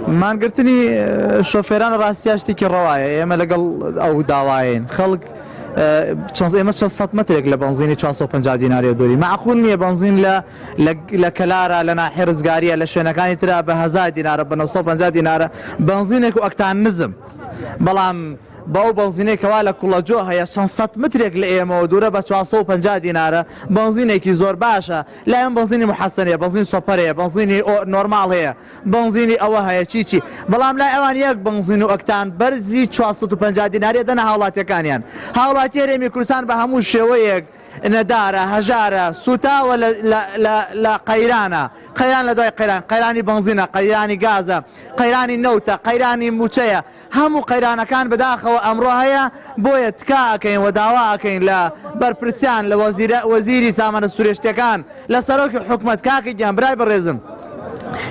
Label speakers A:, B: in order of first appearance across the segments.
A: مانگرتنی شۆفێران ڕاستیا شتێکی ڕەوایە، ئێمە لەگەڵ ئەو داوایەین. خەڵک چەند ئێمە چەند سەد مەترێک لە بەنزینی 450 دیناریە دووری مەعقول نییە بەنزین لە لە کەلارە لە ناحیە ڕزگاریە لە شوێنەکانی ترا بە 1000 دینارە بە 950 دینارە بەنزینێک و ئەکتان نزم بەڵام بەو بەنزینەی کەوا لە کوڵەجۆ هەیە چەند سەد مترێک لە ئێمەوە دوورە بە 450 دینارە بەنزینێکی زۆر باشە لای ئەم بەنزینی محەسەن هەیە بەنزین سۆپەر هەیە بەنزینی نۆرماڵ هەیە بەنزینی ئەوە هەیە چی چی بەڵام لای ئەوان یەک بەنزین و ئەکتان بەرزی 450 دیناری دەنە هاوڵاتیەکانیان هاوڵاتی هەرێمی کوردستان بە هەموو شێوەیەک نەدارە هەژارە سوتاوە لە لە لە لە قەیرانە قەیران لە دوای قەیران قەیرانی بەنزینە قەیرانی گازە قەیرانی نەوتە قەیرانی موچەیە هەموو قەیرانەکان بەداخەوە ئەمڕۆ هەیە، بۆیە تکا ئەکەین و داوا ئەکەین لە بەرپرسان، لە وەزیری سامانە سروشتیەکان، لە سەرۆکی حکومەت، کاکە گیان برای بەڕێزم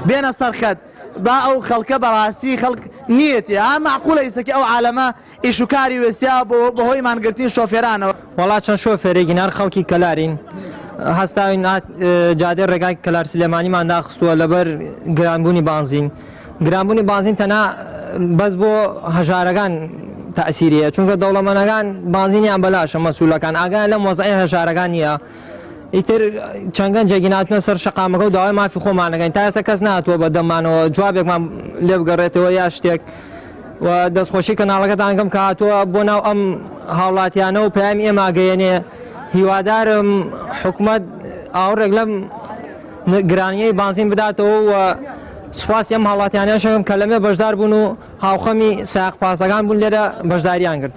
A: بێنە سەر خەت، با ئەو خەڵکە بەڕاستی خەڵک نیەتی، ها مەعقولە ئیسەکی ئەو عالەمە ئیش و کاری وێسیا بەهۆی مانگرتنی شۆفێرانەوە.
B: وەڵا چەند شۆفێرێکین هەر خەڵکی کەلارین هەستاوین جادەی ڕێگای کەلار سلێمانیمان داخستووە لەبەر گرانبوونی بانزین. گرانبوونی بانزین تەنها بەس بۆ هەژارەکان تەئسیری هەیە چونکە دەوڵەمەنەکان بانزینیان بەلاشە مەسولەکان ئاگایان لەم وەزعی هەژارەکان نییە ئیتر چەند گەنجێکی ناتونە سەر شەقامەکە و داوای مافی خۆمانەکەین تا ئێستا کەس نهاتووە بە دەممانەوە جوابێکمان لێ بگەڕێتەوە یا شتێک و دەستخۆشی کەناڵەکەتان کەم کە هاتووە بۆ ناو ئەم هاوڵاتیانە و پەیامی ئێمە گەیەنێ هیوادارم حکومەت ئاوڕێک لەم گرانیی بانزین بداتەوە و سوپاسی ئەم هاوڵاتیانەش ئەکەم کە لەمێ بەشدار بوون و هاوخەمی سایەق پاسەکان بوون لێرە بەشداریان کرد.